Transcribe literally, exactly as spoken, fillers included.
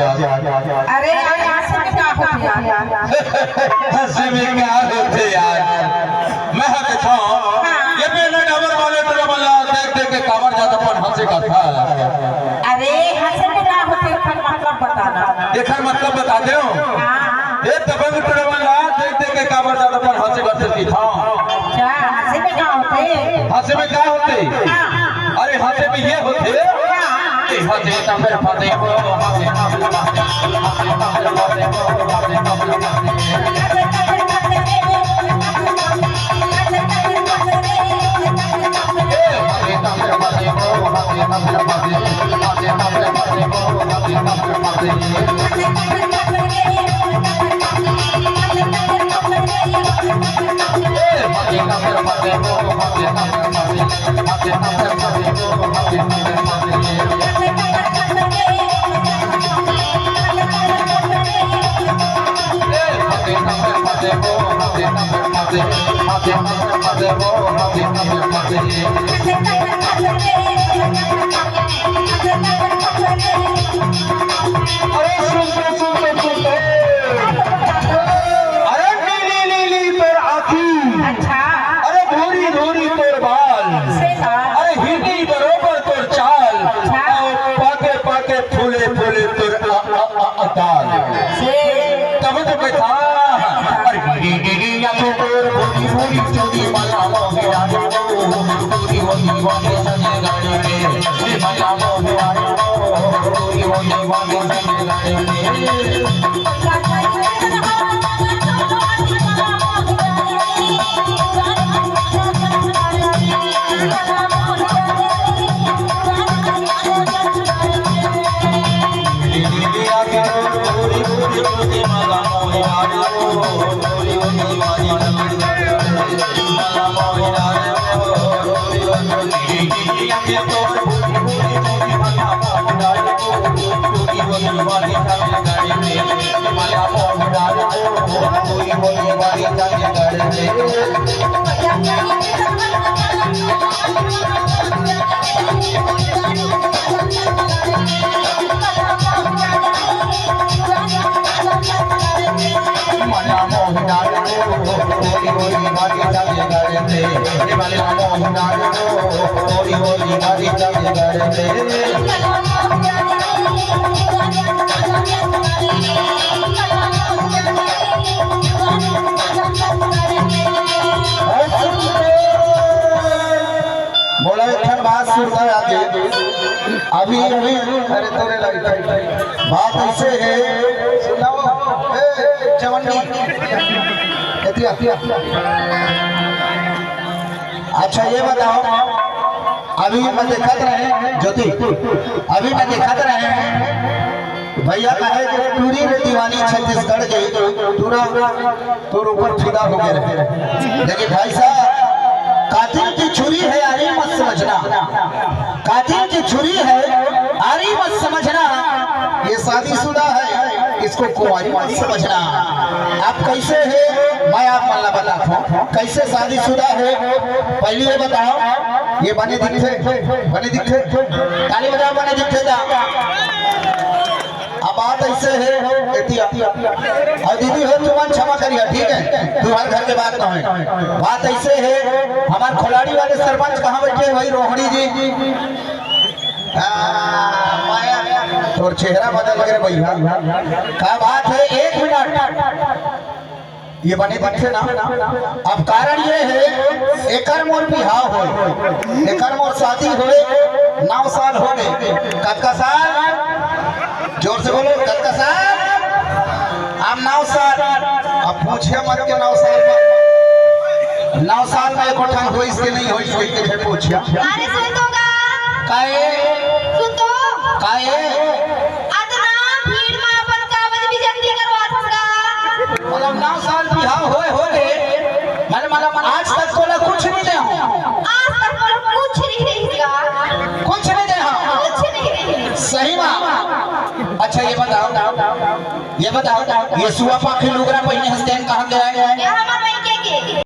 अरे यार, हंसे में का होथे यार? हंसे में का होथे यार? मैं हा कथंव, हाँ। ये बेना डबर वाले टूरा मन ला देख देख के काबर जादा अपन हंसे का था। अरे हंसे में का होथे, एकर मतलब बताना। एकर मतलब बता देव। हाँ। ये दबंग टूरा मन ला देख देख के काबर जादा अपन हंसे का था। अच्छा, हंसे में का होथे? हंसे में का होथे? हाँ। अरे हंसे में ये होथे। हाँ। ए हंसे त फेर फंसे हो, हंसे त फेर फंसे हो, हंसे त फेर फंसे हो, हंसे त फेर फंसे हो। अरे सुन तो, सुन तो, सुन तो। अरे नीली नीली तोर आँखी। अच्छा। अरे भूरी भूरी तोर बाल। से बाल। अरे हिरनी बरोबर तोर चाल। अच्छा। अउ पाके पाके फूले फूले तोर अ, अ, अ, अ, दाल। से। तब तो मैं था। अरे नीली नीली आँखी तोर भूरी भूरी चोरी वाला मोहे आ जाओ। भूरी भूरी वाले चले गाड़ी में। ये वाला मोहे आ जाओ। भूरी भूरी वाले चले गाड़ी में। बोला एक ठन बात सुरता आगे। अभी, अभी, अरे तोरे लाइट, बात ऐसे है, सुनाओ, ए, ए, चवन्नी, एतिया, अच्छा ये बताओ, अभी मैं देखत रहे, ज्योति, अभी मैं देखत रहे, भैया कहे कि टूरी रे दीवानी छत्तीसगढ़ के टूरा तोर ऊपर फिदा हो गए रहे। लेकिन भाई साहब, कातिल की छुरी है, आरी मत समझना। कातिल की छुरी है, आरी मत समझना। ये शादीशुदा है, इसको कुंवारी मत समझना। आप कैसे है, मैं आप मन ला बताता हूँ, कैसे शादीशुदा है। पहले ये बताओ, ये बने दिखथे, बने दिखथे, ताली बजाओ, बने दिखथे दा। अब बात ऐसे है, एतिया। और दीदी हो, तुमन क्षमा करिया, ठीक है? तुम्हारे घर के बात ना है। बात ऐसे है, हमारे खोलाड़ी वाले सरपंच कहाँ बैठे हैं भाई? रोहड़ी जी। आ, माया, तोर चेहरा बदल गए भैया। का बात है? एक मिनट। ये बने दिखथे ना। अब कारण ये है, एकर मोर बिहाव होय, एकर मोर शादी होय, नौ साल हो गए। कतका साल? जोर से बोलो, कतका साल? अब नौ साल। अब पूछे मत के नौ साल में, नौ साल में एको ठन होइस के नहीं होइस, कोई के पूछिया। अरे सुन तो गा। काहे? सुन तो। काहे? अतना भीड़ में अपन कागज भी जल्दी करवा सकता। मतलब नौ साल बिहाव होए हो रे, मतलब, मतलब आज तक तोला कुछ नहीं दे हो। आज तक तोला कुछ नहीं दे हो। कुछ नहीं दे हो। कुछ नहीं दे। सही बात। अच्छा ये बताओ, ये बताओ, ये सुआ पाखी लुगरा पहिने हंसते हैं, कहाँ गया है?